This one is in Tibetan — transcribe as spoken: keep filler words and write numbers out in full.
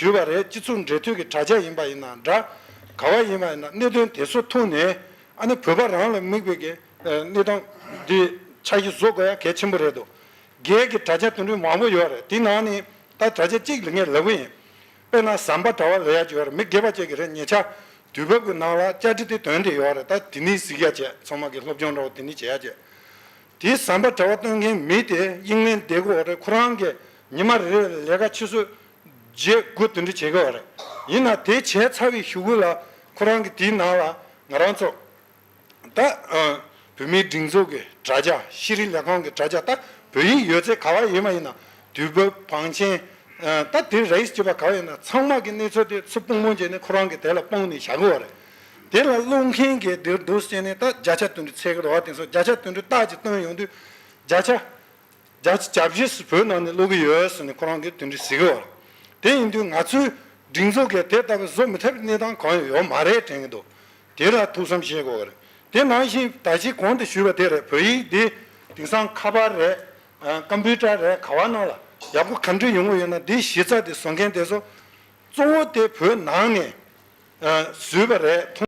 བསྡུས་པ་རེད། སྤྱི་ཚོགས་འབྲེལ་མཐུད་ཀྱི་དྲ་རྒྱ་ཡིན་པ་ཡིན་ན་འདྲ། ག་བ་ཡིན་པ་ཡིན་ན་གནད་དོན་དེ་ཚོ་ཐུག་ནས་ཨ་ནི་བོད་པ་རང་ལ་དམིགས་པའི་གི་གནས་སྟངས་འདི་འཆར་གཞི་བཟོ་དགོས་ཡ་གལ་ཆེན་པོ་རེད་འདུག་སྒེར་གྱི་དྲ་རྒྱ་དེ་འདྲའི་མང་པོ་ཡོད་རེད། དེ་ནང་ནས་ད་དྲ་རྒྱ་གཅིག་ལ་ངས་ལབ་གི་ཡིན། དཔེར་ན་ཟམ་པ་དྲ་བ་ལབ་ཡ་ཅིག་ཡོད་རེད། མི་སྒེར་པ་གཅིག་གི་རེད། ཉེ་ཆར་དུས་བབ་ཀྱི་ནང་ལ་བཅར་འདྲི་དེ་དོན་དེ་ཡོད་རེད། ད་དེ་ནས་གཟིགས་ཡ་བྱས། ཚང་མ་གི་སློབ་སྦྱོང་འདྲ་བོ་དེ་ནས་བྱེད་ཡ་བྱས། དེའི་ཟམ་པ་དྲ་བ་སྟོན་མཁན་མི་དེ་དབྱིན་ལན་བསྡད་ཀྱི་ཡོད་རེད། ཁོ་རང་གི་ཉི་མ་རེ་རེ་ལས་ཀ་ཆུ་ཚོད་བརྒྱད་དགུ་དེ་འདྲ་བྱེད་ཀྱི་ཡོད་རེད། ཡིན་ན་དེ་བྱས་ཚར་བའི་གཞུག་གུ་ལ་ཁོ་རང་གི་དེའི་ནང་ལ་ང་རང་ཚོ་ད་ཨ་བོད་མིའི་སྒྲིག་འཛུགས་ཀྱི་དྲ་རྒྱ། ཤེས་རིག་ལས་ཁུངས་ཀྱི་དྲ་རྒྱ། ད་བོད་ཡིག་ཡོད་ཚད་ག་བ་ཡིན་པ་ཡིན་ན་དུས་བབ། བང་ཆེན། ཨ་ད་དེ་རེས་བྱེད་པ་ག་བ་ཡིན་ན་ཚང་མ་གི་གནས་ཚུལ་དེ་ཚུར་སྤུངས་སྤུངས་བྱས་ནས་ཁོ་རང་གི་དེ་ལ་སྤུངས་ནས་བཞག་གི་ཡོད་རེད། དེ་ལ་ཀློག་མཁན་གྱིས་འདིར་འདུག་བྱས་ནས་ད་བརྒྱ་ཆ་དོན་དུ་ཚད་ཀྱི་རེད་བ། དེ་ཚོ་བརྒྱ་ཆ་དོན་དུ་རྟགས་ཅིག་བཏོན་ཡོང་དུས་བརྒྱ་ཆ་བརྒྱ་ཆ་གྱ་བཞི་བོད་ནང་ནས་ཀློག་གི་ཡོད་ཟེར་ནས་ཁོ་རང་གིས་དེ་འདྲ་ཟེར་གི་ཡོད་རེད། དེ་ཡིན་དུས་ང་ཚོའི་སྒྲིག་འཛུགས་ཀྱིས་དེ་ལྟ་བུ་བཟོ་མི་ཐུབ་པའི་གནས་སྟངས་གང་ཡང་ཡོད་མ་རེད་དྲན་གྱི་འདུག་དེ་ལ་ཐུགས་བསམ་བཞེས་དགོས་ཀྱི་རེད། དེ་ནང་བཞིན་ད་ཅི་གོང་དུ་ཞུས་པ་དེ་རེད། བོད་ཡིག་འདི་དེང་སང་ཁ་པར་རེད། ཨ་ཀམ་པུ་ཊར་རེད། ག་བ་ནང་ལ་ཡག་པོ་ག་འདྲ་ཡོང་གི་ཡོད་ན། འདིའི་གཞི་རྩ་དེ་བཟོ་མཁན་དེ་ཚོ་གཙོ་བོ་དེ་བོད་ནང་ནས་ཨ་བཟོས་པ་རེད།